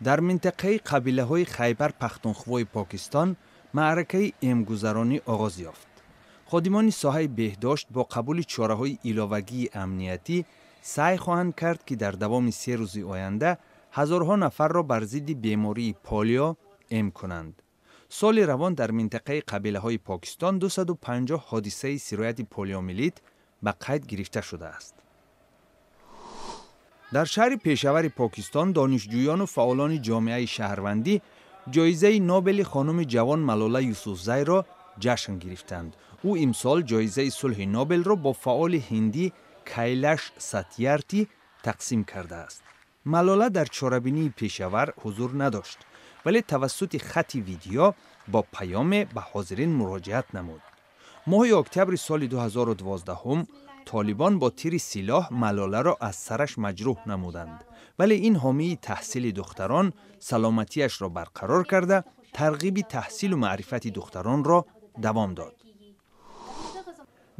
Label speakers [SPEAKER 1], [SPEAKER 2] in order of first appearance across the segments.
[SPEAKER 1] Дар минтақаи қабилаҳои Хайбар Пахтунхвои Покистон маъракаи эмгузаронӣ оғоз ёфт. Ходимони соҳаи беҳдошт бо қабули чораҳои иловагии амниятӣ саъй хоҳанд кард, ки дар давоми 3 рӯзи оянда ҳазорҳо нафарро бар зидди бемории полио эм кунанд. Соли равон дар минтақаи қабилаҳои Покистон 250 ҳодисаи сирояти полиомиелит ба қайд гирифта шудааст. Дар шаҳри Пешавари Покистон донишҷӯёну фаъолони ҷомеаи шаҳрвандӣ ҷоизаи Нобели хонуми ҷавон Малола Юсуфзайро ҷашн гирифтанд. Ӯ имсол ҷоизаи сулҳи Нобелро бо фаъоли ҳиндӣ Кайлаш Сатярти тақсим кардааст. Малола дар чорабинии Пешавар ҳузур надошт, вале тавассути хати видео бо паёме ба ҳозирин муроҷиат намуд. Моҳи октябри соли 2012 толибон бо тири силоҳ Малоларо аз сараш маҷрӯҳ намуданд, вале ин ҳомии таҳсили духтарон саломатиашро барқарор карда, тарғиби таҳсилу маърифати духтаронро давом дод.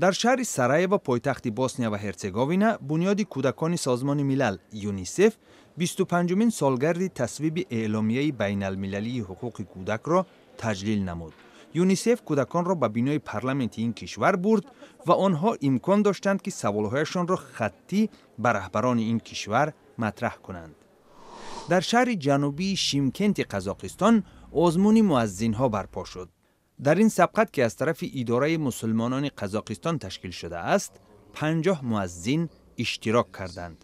[SPEAKER 1] Дар шаҳри Сараево, пойтахти Босния ва Ҳерцеговина, Бунёди кӯдакони Созмони Милал ЮНИСЕФ 25-умин солгарди тасвиби Эъломияи байналмилалии ҳуқуқи кӯдакро таҷлил намуд. ЮНИСЕФ кӯдаконро ба бинои парламенти ин кишвар бурд ва онҳо имкон доштанд, ки саволҳояшонро хаттӣ ба раҳбарони ин кишвар матраҳ кунанд. Дар шаҳри ҷанубии Шимкенти Қазоқистон озмуни муаззинҳо барпо шуд. Дар ин сабқат, ки аз тарафи Идораи мусулмонони Қазоқистон ташкил шудааст, 50 муаззин иштирок карданд.